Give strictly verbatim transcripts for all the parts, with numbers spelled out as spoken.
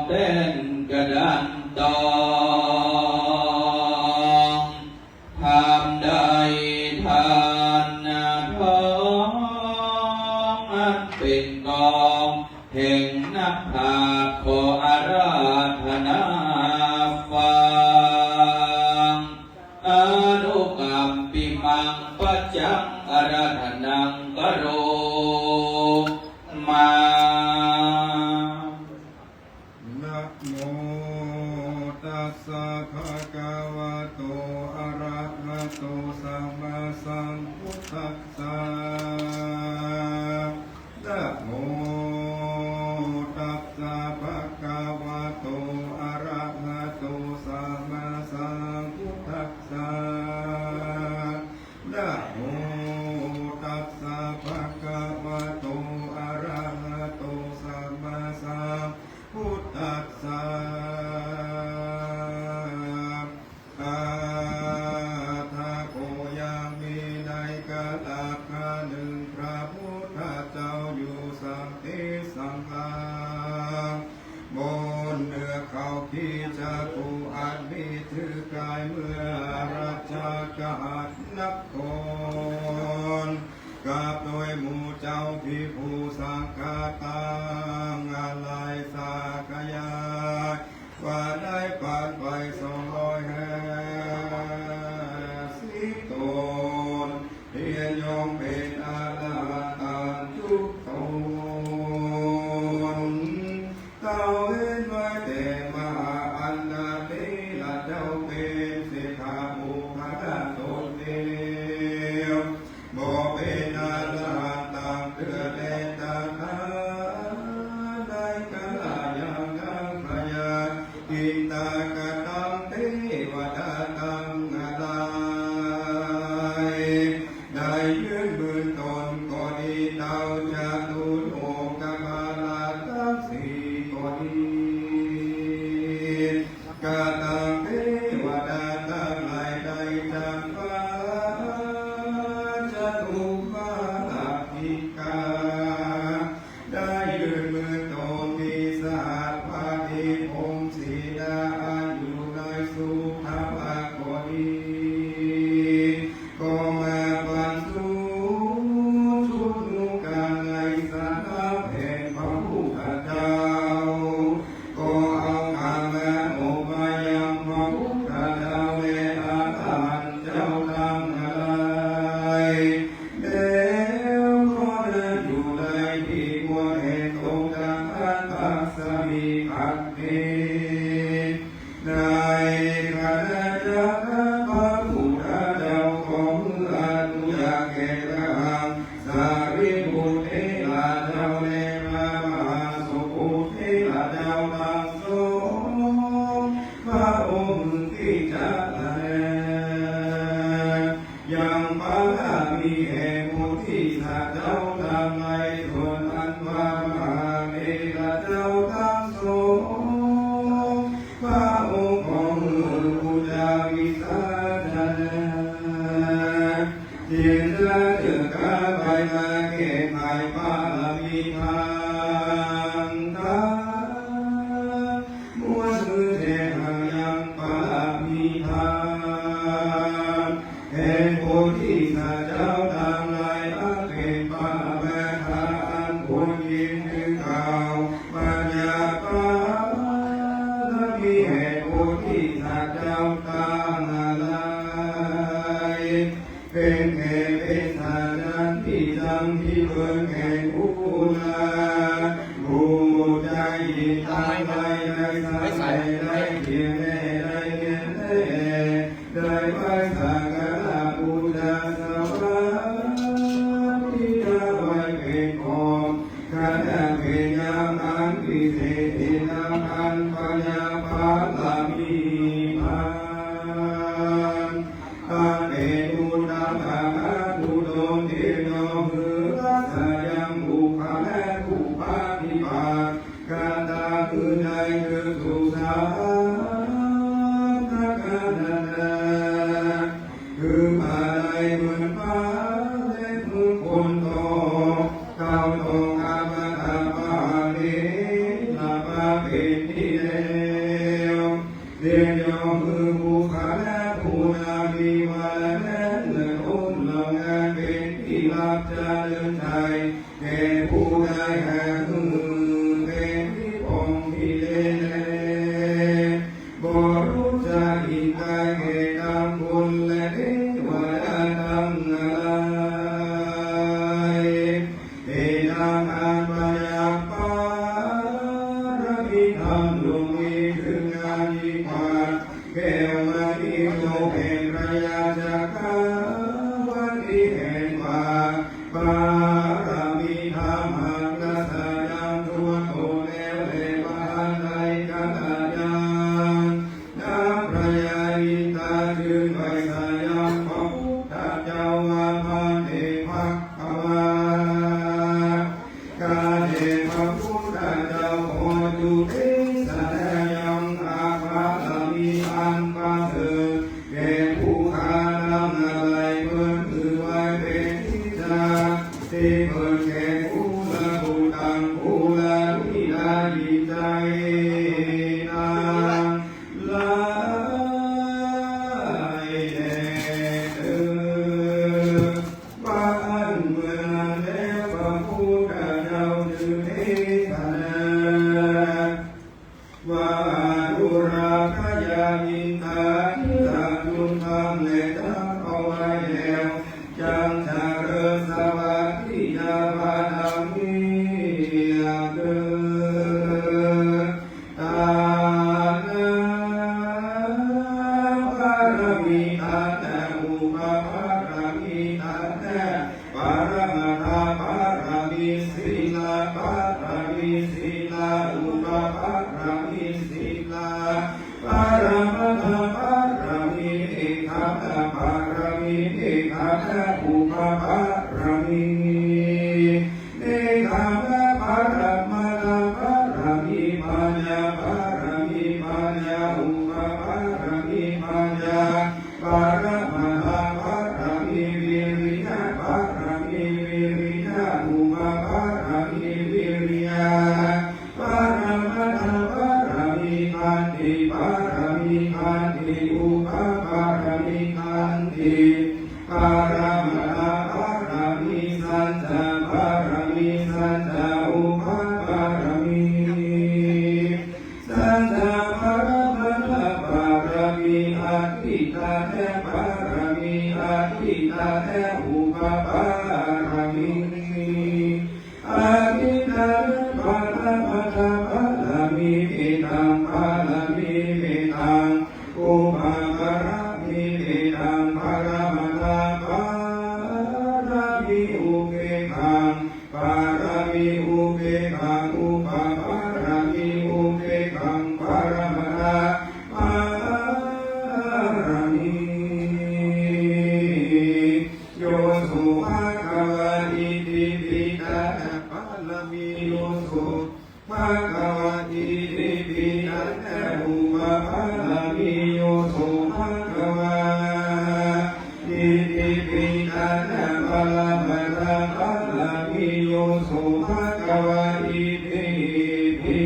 แตนกระดานตอง ธรรมใดฐานะทอง อันเป๋นกองแห่งนักปราชญ์ ขออาราธนาฟัง อนุกัมปิมัง ปัจจัง อาราธนัง กโรมา นะโมตัสสะ ภะคะวะโต อะระหะโต สัมมาสัมพุทธัสสะ นะโมตัสสะ ภะคะวะโต อะระหะโต สัมมาสัมพุทธัสสะ นะโมตัสสะ ภะคะวะโต อะระหะโต สัมมาสัมพุทธัสสะ อาถะโข ยังมีในกาละครั้นนึ่ง พระพุทธเจ้าอยู่สันติสังฆา บนเนื้อเขาขีจากุ อันมีจื้อกายเมืองราชคฤห์นคร กับโตยหมู่เจ้าภิกขุสังฆาตังหลาย สักยา ว่าได้ปันไปสองร้อยห้าสิบต๋น เตียรติยศเป๋นอรหันต์ตังทุกต๋น ตระเวนไว้แต่มหาอันนาเถระเจ้าเป๋นเศรษฐบุคคละต๋นเดียว บ่เป๋นอรหันต์ตังเตื้อแล ตถาในกาละยังนั้น พญาอินทากตัง เตวดาตังหลาย ได้ยืนหมื่นต๋นก็ดี เต้าจตุโลกบาลาตังสี่ก็ดี กตัง เตวดาตังหลาย ได้จักฟ้าจตุมหาราชิกา ได้ยืนหมื่นต๋น มีสหัสบดีพรหมสีดา อันอยู่ในสุทาวาสก็ดี ก็มาบรรจุชุมนุมกั๋นในสถาแห่งพระพุทธเจ้า ก็เอาคำนั้นออกมายังพระพุทธเจ้าและอรหันต์เจ้าตังหลาย แล้วก็นั่งอยู่ในที่ควรแห่งตน ตถาคตมีคันเท ในขณะนั้นพระพุทธเจ้าก็เมื่ออนุญาตแก่พระหันต์สารีบุตรเถระเจ้าและพระมหาสกุลเถระเจ้าตังสองพระองค์ ที่จะแสดง ยังบารมีแห่งโพธิสัตว์เจ้าตังหลาย ส่วนอันว่ามหาเถระเจ้าตังสองพระองค์ก็หื้ออุจจาวิสัชนา เตียรติยศเจื้อกาไปมาแก่ไขบารมีตัง มวลมือแจงยังบารมีตัง แห่งโพธิสัตว์เจ้าตังหลาย อันเป๋นพระอมตะอันควรเยียง คือเก้าปัญญาบารมีแห่งโพธิสัตว์เจ้าตังหลาย เป๋นแก่เป๋นสัจจันติจังที่เปิงแห่งอุณา ผู้ใจตังหลายได้สร้างได้เตียรติยศได้เตียรติยศได้ไหว้สักการะบูชาสวาทิตาไว้เป๋นของ ขณะเป๋นยามอันวิเศษ ที่นำอันปัญญาบารมีพัน อันเป๋นอุตตมะกุศลเตียรติยศหื้อรักษายังบุคคลและผู้ปฏิบัติ กตัญญูในคือสุสานทกานานา คือมาได้เหมือนฟ้าและเหมือนฝนตก เต้าตกอมตะปะเรระปะเท เป๋นตี้แล้ว เตียงยอหื้อบุคคละผู้นามีวาระนั้น เมื่อคนเหล่านั้นเป๋นตี้ฮับเจริญชัย แก่ผู้ใดหากหื้อเป๋นตี้ป้องตี้เลแล บ่ฮู้จักอิงใต้แก่ตังคนและเตวดาตังหลาย เตตังอันประยักษ์ปารมีธรรมลวงมีเถิงอันยิ่งกว่า แก้วมณีโชติแห่งพระยาจักรวรรดิแห่งฟ้า ปารมีธรรมอันกษัตริย์ยังทั่วโตแล้วแล ปานใดกษัตริย์ยัง นับพระยาอินทาจึงไหว้สยามพระพุทธเจ้าว่า ข้าแต่พระ ข้าแต่พระพุทธเจ้า ขอจุติสนายังอาภรมีอันประเสริฐ แก่ผู้ข้าทั้งหลาย เปิ้นถือไว้เป๋นตี้จัก ตี้เปิ้นแก่กุลบุตรตังกุลธิดาหญิงไทยตัง หลายแลเตอ ว่าอั้นเมื่อนั้นแล้วพระพุทธเจ้าจึงเตสนา ว่าดูราพระยาอินทาธิราชจุลธรรมและจักเอาไว้แล้ว จักเจริญสวัสดิยาบารมีเกิด ทานะปารมี ทานะอุปปารมี ทานะปรมัตถปารมี ศีลปารมี ศีลอุปปารมี ศีลปรมัตถปารมี เนกขัมมปารมี เนกขัมมอุปปารมี เนกขัมมปรมัตถปารมี ปัญญาปารมี ปัญญาอุปปารมี ปัญญาปรมัตถปารมี วิริยะปารมี วิริยะอุปปารมี วิริยะปรมัตถปารมี ขันติปารมี ขันติอุปปารมี ขันติ ปรมัตถปารมี สัจจะปารมี สัจจะอุปปารมี สัจจะปรมัตถปารมี อธิฐานะปารมี อธิฐานะอุปปารมี อธิฐานะปรมัตถปารมี เมตตาปารมี เมตตา อุปปารมี เมตตาปรมัตถปารมี อุเปกขาปารมี อุเปกขาอุปปารมี อุเปกขาปรมัตถปารมี โยโสภะคะวะ อิติปิ ตานะปารมี โยโส ภะคะวะ อิติปิ ตานะอุปปารมี โยโสภะคะวะ อิติปิ ตานะปรมัตถปารมี โยโสภะคะวะ อิติปิ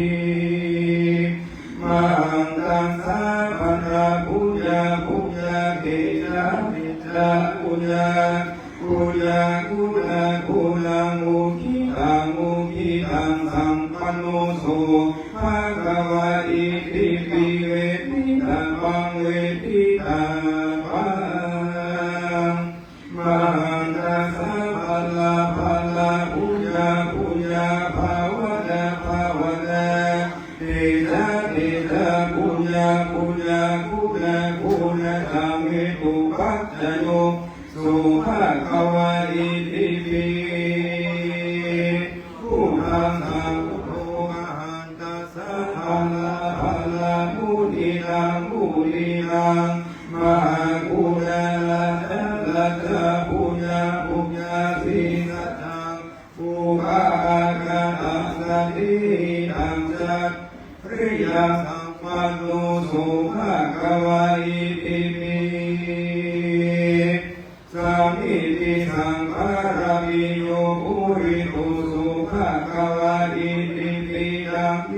มหันตัสสะ ปะระ ปุญญา ปุญญา เตจะะ เตจะะ ปุญญา ปุญญา กุณา กุณา มุขิตัง มุขิตัง สัมปันโน โสภะคะวะ อิติปิ เวททิตาปัง เวททิตาปัง มหันตัสสะ พะละ พะละ ปุญญา ปุญญา ภาวนา ภาวนา เตจะะ เตจะะ ปุญญา ปุญญา กุณา กุณา ตัง เหตุปัจจโย โสภะคะวะ อิติปิ พุทธัสสะ พุทโธ มหันตัสสะ พะละ พะละ มุนิตัง มุนิตัง มหากุณารัตนะรัตนะ ปุญญา ปุญญา สีสัจจัง อุปปาทะนะสันทิฏฐิตัง จริยัง สัมปันโน โสภะคะวะ อิติปิ สามีติสังขารมีโย ปุริโส โสภะคะวะ อิติปิ ตัง เม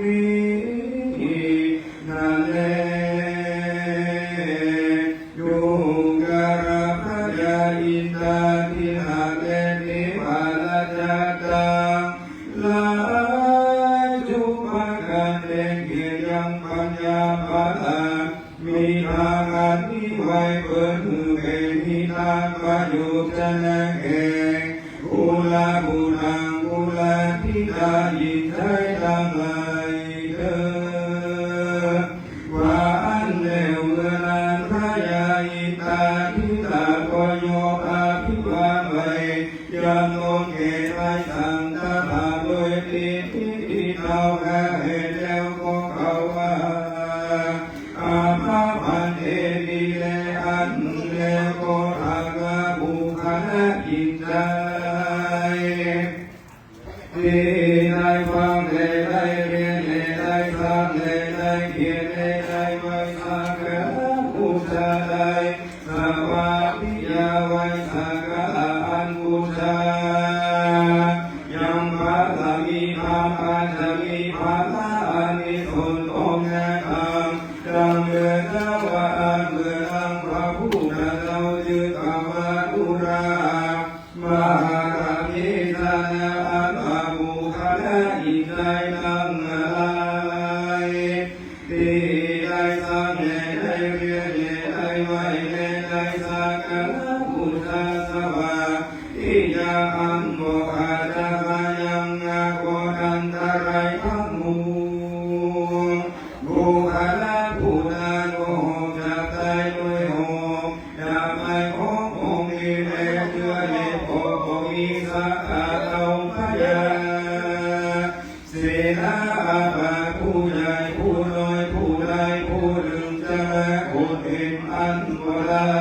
ผู้น้อยผู้ใดผู้นึ่งจะแลอดเห็นอันบ่ได้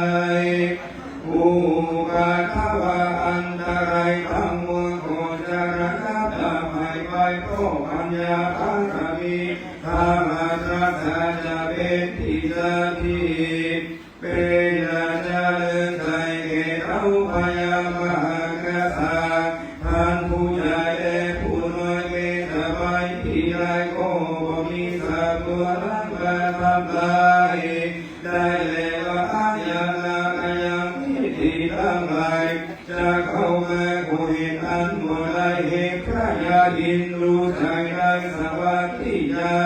อุปัทวะอันตรายตังมวลก็จะระงับดับหายไปเพราะปัญญาบารมี ธรรมะรักษาจะเป๋นตี้สถิต เป๋นจะเจริญใสแก่เต้าพญามหากษัตริย์ ต้านผู้ใหญ่และผู้น้อยแม้จะไปตี้ใดก็บ่มีสัตว์ตัวใดมาทำลายได้แล ว่าอายังนาอายังทิฏฐิตังหลาย จะเข้ามาก็เห็นอันบ่ได้ แห่งพญาอินทร์รู้ใจ๋ในสวัตถิยา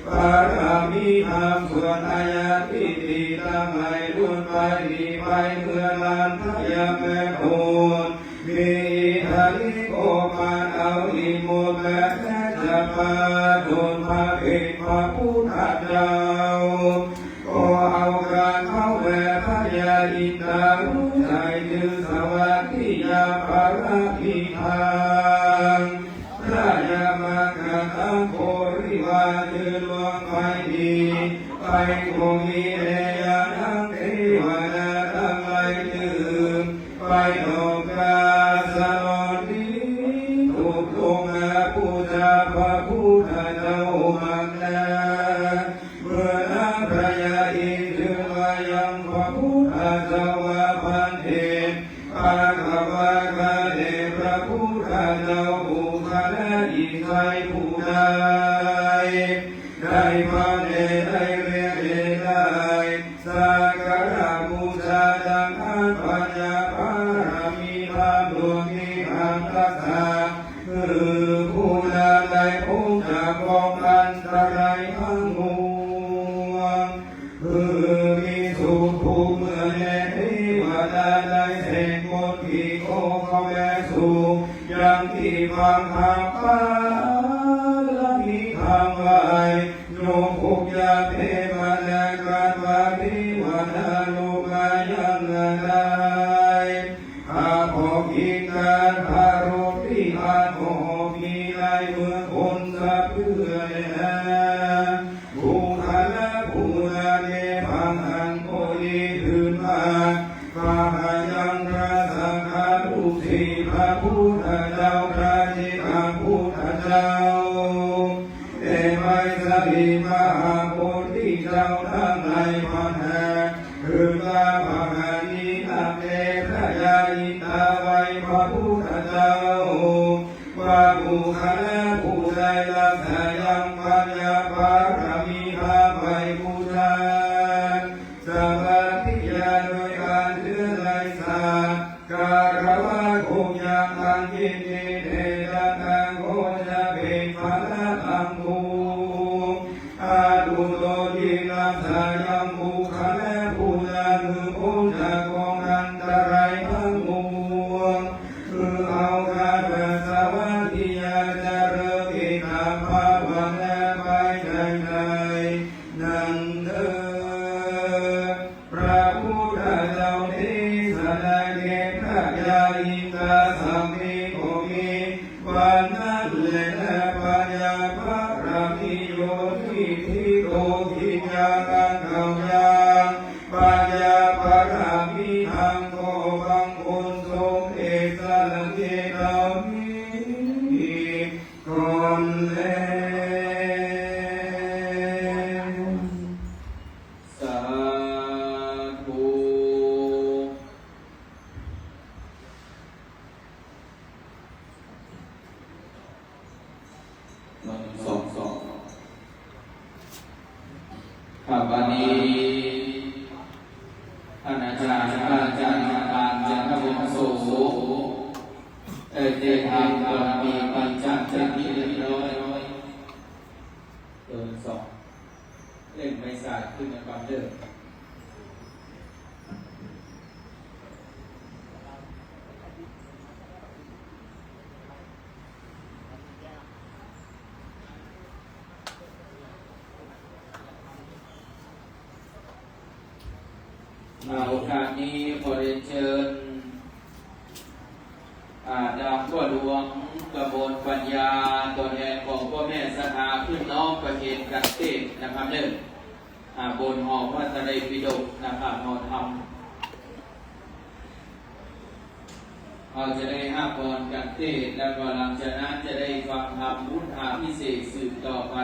บารมีธรรม ส่วนอายังทิฏฐิตังหลายล้วนไปหนีไปเมื่อล้านพญามโหด มีอิทธิฤทธิ์ก็มาเอาอิโมกะและจะมาโดนพระเอกพระพุทธเจ้า ก็เอาการเข้าแลพญาอินทร์รู้ใจ๋ในสวัตถิยาบารมีธรรม พญามัคคะตะบริวารจื้อหลวงไปดี ไปก็มีแล ยังเทวดาตังหลายจื้อไปนอกกาสะหนอนดี ตกลงมาปู๋จาพระพุทธเจ้ามั่งนา เมื่อนั้นพญาอินทร์จึงว่ายังพระพุทธเจ้าว่า ภันเต ภะคะวา ข้าแต่พระพุทธเจ้า อุคคะอิไสยผู้ใด ได้ฟังแลได้เรียนแลได้สักการะบูชา ดังอั้นปัญญาบารมีธรรมดวงนี้อันรักษา คือผู้นั้นได้พ้นจากกองอันตรายทั้งมวล คือมีสุขผู้เมื่อแลเทวดาได้แสงมนต์ที่ขอเข้าแลสู่ ยังที่ฟังธรรมบารมีธรรมไหว้ ยกองค์ยาเทพนาคาถาเทวดาลงมายังได้ ข้าพระองค์อิงการปรารภที่อันมอบมีในเมืองคนสะเพื่อแล บุคคละผู้นั้นแล พระหังโกนีถืนมา ข้ายังพระสังฆานุสิทธิ์พระพุทธเจ้า พระเจ้าพุทธเจ้า แต่ไมสลีมหาโพธิเจ้าทั้งหลายพันหา คือว่าพระหันนี้นักแลพญาอินทาไหว้พระพุทธเจ้า ว่าบุคคละผู้ใดรักษายังปัญญาบารมีธรรมไหว้บูชา สวัตถิยาโดยอันเจื้อในสักการะว่าคงยังอันยินดีแด่ดังกล่าวก็จะเป๋นผละอันควร อนุโลมยินรักษายังบุคคละผู้นั้น คือพ้นจากกองอันตรายทั้งมวล คือเอาการสวัตถิยาเจริญกิตตภาวนาไปใจ๋ๆ นั้นเตอ พระพุทธเจ้าเตสนาแก่พญาอินทาสังนี้ก็มี วันนั้นแล ปัญญาบารมีโยนิธิโต กิจยังอันเก่ายัง ปัญญาบารมีธรรมก็บังเกิดสมเด็จสรณเกตามีก่อนแล สาธุ หนึ่ง สอง สอง ครับ วันนี้ท่านอาจารย์ พระอาจารย์ อาจารย์จันทวงศ์โส ได้เตรียมทำบารมีปัญจชนิดเรียบร้อย เกินสอง เล่นไม้สาดขึ้นมาก่อนเด้อ อ่า โอกาสนี้ขอเรียนเชิญ อ่า ดาวบัวหลวง กมลปัญญา ตั๋วแทนของป้อแม่ศรัทธา ขึ้นน้อมประเคนกันเตศน์นะครับเน่อ อ่า บนหอพระไตรปิฎกนะครับ หอธรรม เฮาจะได้ฮับพรกันเตศน์ แล้วก็หลังจากนั้นจะได้ฟังธรรมพุทธาภิเษกสืบต่อไป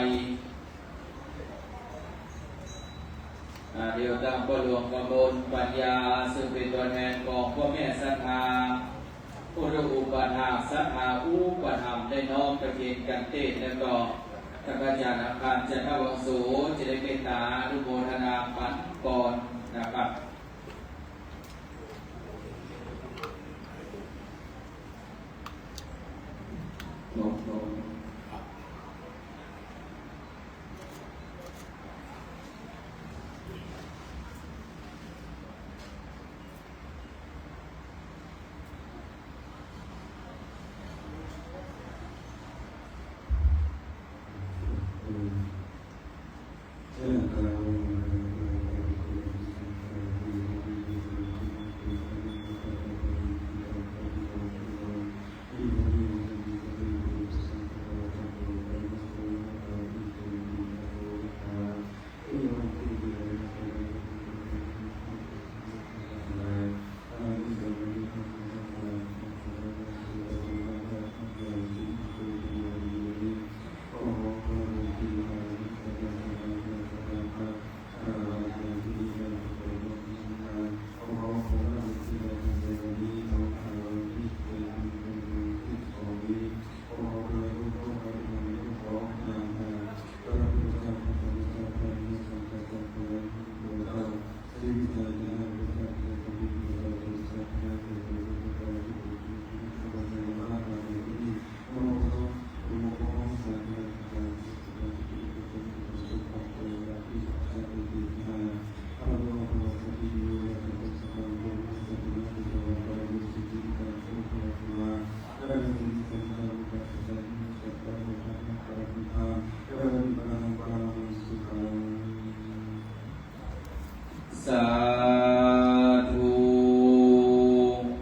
อ่า เดี๋ยวตางป้อหลวงกมลปัญญา ซึ่งเป๋นตั๋วแทนของป้อแม่ศรัทธา ผู้อุปถากศรัทธาอุปถัมภ์ ได้น้อมประเคนกันเตศน์ แล้วก็ท่านพระอาจารย์อาคารจันทวังโส จะได้เมตตาอนุโมทนาปันปอนนะครับ นบ นบ